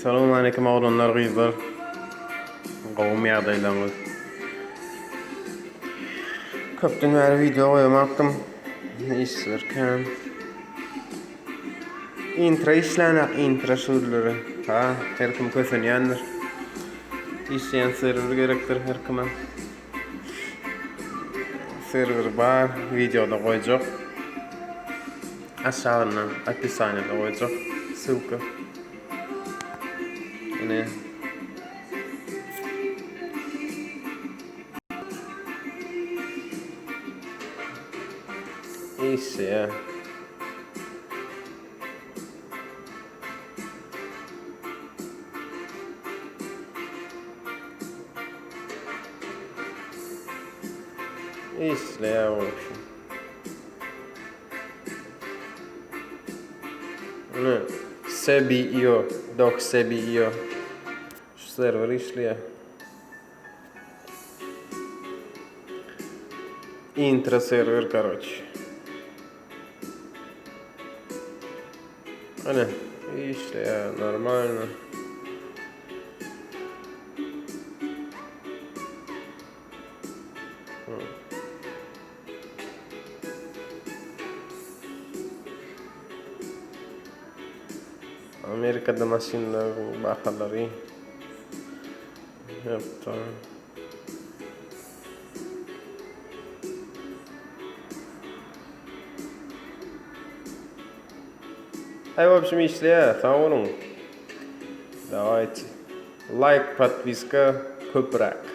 Salowmaleýkim oglanlar gyzlar. Gowumy ýagdaýlaryňyz? Köpden bäri wideo goýamakdym. Işler kän. Intro işlänak intro şurlary. Ha, her kim kösenýändir. Işleýän serwer gerekdir her kime. Serwer bar, wideoda goýjak. Aşagynda opisaniýada goýjak ssylka. Ine. Işleýär. Işleýär bolşy. Ine CBIO, Doc CBIO. Şu serwer işleýär. Intro serwer karoç. Ana işleýär normalno. Amerikada maşynlaryň bahalary Ýokda. Aý wobşem işleýär. Sag boluň. Dawayte. Like, podpiska köpräk.